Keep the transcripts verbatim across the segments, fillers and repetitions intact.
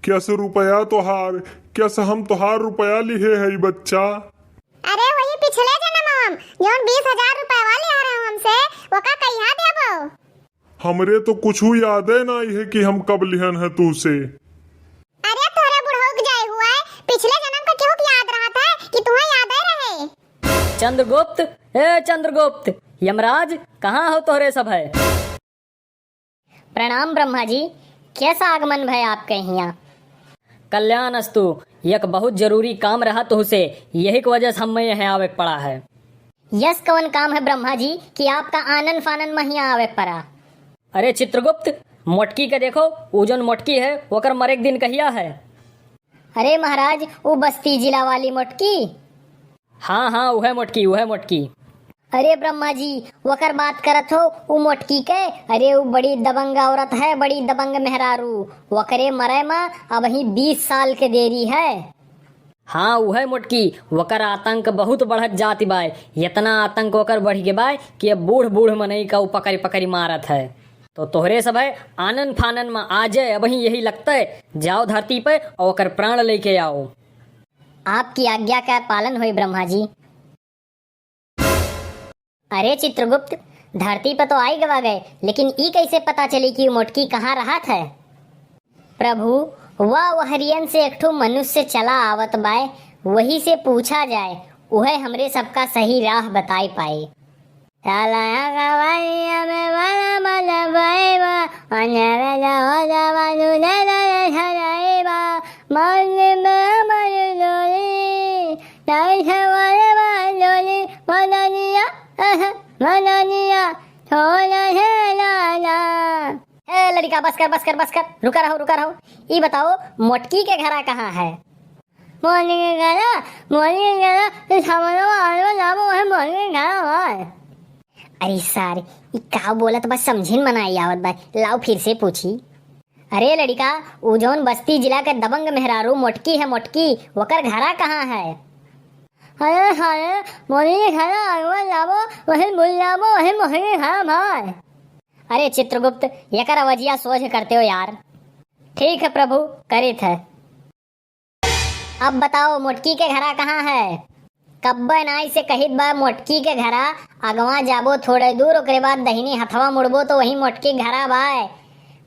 कस रुपया तोहार, कस हम तोहार रुपया लिहे हई बच्चा? अरे वही पिछले जनम हम, जौन बीस हजार रुपया लिहे रहे हमसे, ओका कहिया देबो? हमरे तो कुछू यादे नाई है कि हम कब लिहन है तूसे। अरे तोहरे बुढ़ऊ के जाए हुआ है, पिछले जनम का केहू के याद रहत है कि तुहें यादे रहे? चंद्रगुप्त, ए चंद्रगुप्त, यमराज, कहाँ हो तोहरे सब है? प्रणाम ब्रह्मा जी, कैसा आगमन भय आपके हियाँ? कल्याण अस्तु, एक बहुत जरूरी काम रहा तुहसे, यही के वजह से हमें यहाँ आवे के पड़ा है। यस कवन काम है ब्रह्मा जी कि आपका आनन फानन में हियाँ आवे के पड़ा? अरे चित्रगुप्त, मोटकी के देखो, ऊ जौन मोटकी है, ओकर मरे के दिन कहिया है? अरे महाराज, ऊ बस्ती जिला वाली मोटकी? हाँ, हाँ, उहे मोटकी, उहे मोटकी। अरे ब्रह्मा जी, वकर बात करत हो, ऊ मोटकी के? अरे ऊ बड़ी दबंग औरत है, बड़ी दबंग मेहरारू। वकरे मरे मा अबहीं बीस साल के देरी है। हाँ, उहे मोटकी, वकर आतंक बहुत बढ़त जाति बाय। इतना आतंक वकर बढ़ के बाय कि अब बूढ़ बूढ़ मनई का ऊ पकड़ि पकड़ि मारत है। तो तोहरे सब है आनन फानन मा आ जाए, अबहीं यही लगता है, जाओ धरती पे और वकर प्राण लेके आओ। आपकी आज्ञा का पालन होई ब्रह्मा जी। अरे चित्रगुप्त, धरती पर तो आई गवा गए, लेकिन ई कैसे पता चली कि मोटकी कहाँ रहत है? प्रभु, वह वहरियन से एक ठो मनुष्य चला आवत बाय, वही से पूछा जाए, उहे हमरे सबका सही राह बताई पाए। चला गवैया में बड़ा मजा बाई बा, अन्हरे जाओ जवानू दे दे छजाई बा, मन में अमर डोली, नहीं छवारे बा डोली, मदनिया, अह, मदनिया, छोड़ दे लाला। ए लड़िका, बस कर, बस कर, बस कर, रुका रहो, रुका रहो। ई बताओ, मोटकी के घरा कहाँ है? मोटकी के घरा, मोटकी के घरा, तो सामने वाले में लाओ, वही मोटकी के घरा है। अरे सार, ई का बोलत बा, समझिन मनाई आवत बा, लाओ फिर से पूछी। अरे लड़िका, ऊ जौन बस्ती जिला के दबंग मेहरारू मोटकी है, मोटकी, वकर घरा कहाँ है? अरे सारे, मोटकी के घरा आगवा लाबो, वही बुलाबो, वही मोटकी के घरा भाई। अरे चित्रगुप्त, यकर अवजिया सोझ करते हो यार। ठीक है प्रभु, करित है। अब बताओ, मोटकी के घरा कहाँ है? कब्बे नाई से कहित बा, मोटकी के घरा अगवा जाबो थोड़े दूर, ओकरे बाद दहिनी हथवा मुड़बो तो वही मोटकी के घरा बाय।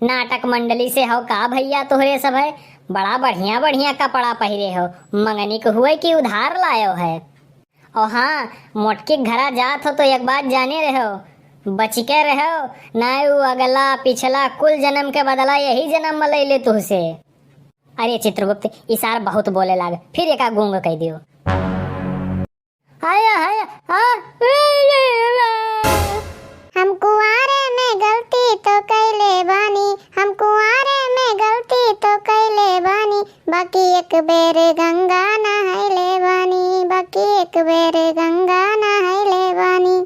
नाटक मंडली से हो का भैया तोहरे सब है? बड़ा बढ़िया बढ़िया कपड़ा पहिरे हो, मंगनी के हुए कि उधार लायो है? और हाँ, मोटकी के घरा जात हो तो एक बात जाने रहो, बचिके रहो, नाई उ अगला पिछला कुल जन्म के बदला यही जन्म में ले ले तुहसे। अरे चित्रगुप्त, ई सार बहुत बोले लाग, फिर एका गूंग कह दियो। हाय, हाय, हाँ। हम कुआरे में गलती तो कैले बानी, हम कुआरे में गलती तो कैले बानी, बाकी एक बेर गंगा नहैले बानी, बाकी एक बेर गंगा नहैले बानी।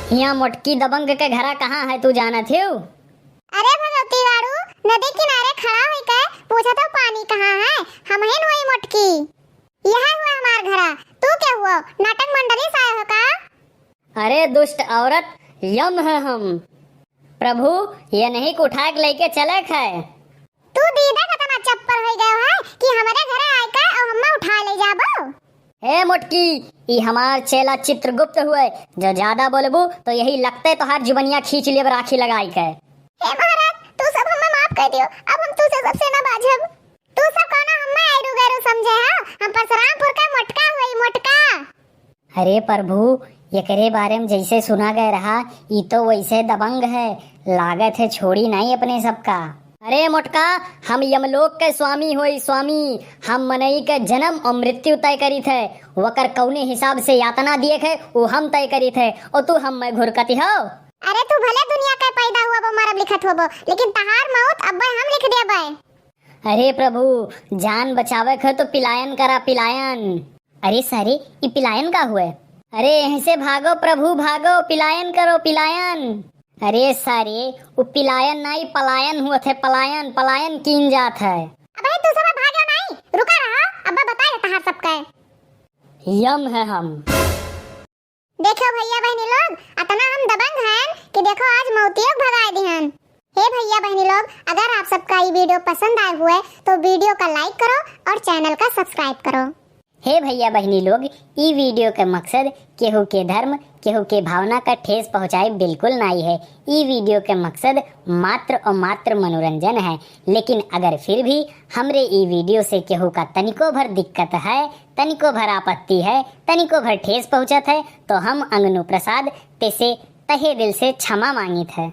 हियाँ मोटकी दबंग के घरा कहाँ है, तू जानत हिउ? अरे भगवती बाड़ू, नदी किनारे खड़ा होई के पूछत हो पानी कहाँ है? हमहिन होई मोटकी। यह हुआ हमार घरा। तू के हुआ? नाटक मंडली से आए हो का? अरे दुष्ट औरत, यम है हम। प्रभु, ये नहीं के उठा के लेके चले है। तू दीदा कितना चप्पल हो गयो है कि हमारे घरे आए के और हमें उठा ले जाबो? ए मोटकी, ई हमार चेला चित्रगुप्त हुए, जो ज्यादा बोलबू तो यही लगते तोहार जुबनिया खींच लेब राखी लगाई के। हे महाराज, तू सब हमें माफ कर दियो, अब हम तू से सबसे ना बाझब। तू सब कौनो हमें आयरू गैरू समझे हो? हम परशुरामपुर का मोटका हुई, मोटका। अरे प्रभु, एकरे बारे में जैसे सुना गए रहा, ई तो वैसे दबंग है, लागत है छोड़ी नहीं अपने सबका। अरे मोटका, हम यमलोक के स्वामी होई स्वामी, हम मनई के जन्म और मृत्यु तय करीत है, वकर कौने हिसाब से यातना दिए है, वो हम तय करीत है, और तू हम में घुरकती हो। अरे तू भले दुनिया के पैदा हुआ बो, मरब लिखत हुआ बो, लेकिन तहार मौत अब्बे हम लिख देबे। अरे प्रभु, जान बचावे के हो तो पिलायन करा, पिलायन। अरे सारे, ई पिलायन का हुए? अरे यहीं से भागो प्रभु, भागो, पिलायन करो, पिलायन। अरे सारे, उ पिलायन नाई, पलायन हुआ थे, पलायन, पलायन कीन जात है। अबे तू सब भागो नाई, रुका रहा, अब बताए तहार सबके। यम है हम। देखो भैया बहनी लोग, अतना हम दबंग हन कि देखो आज मौतियो के भगाए दिहन। हे भैया बहनी लोग, अगर आप सबका ई video पसंद आए हुए तो video का like करो और channel का subscribe करो। हे भैया बहनी लोग, ई video के मकसद केहू के धर्म, केहू के भावना का ठेस पहुँचाए बिल्कुल नाई है। ई video के मकसद मात्र और मात्र मनोरंजन है। लेकिन अगर फिर भी हमरे ई video से केहू का तनिको भर दिक्कत है, तनिको भर आपत्ति है, तनिको भर ठेस पहुँचत है, तो हम अंगनू प्रसाद तेसे तहे दिल से क्षमा मांगित है।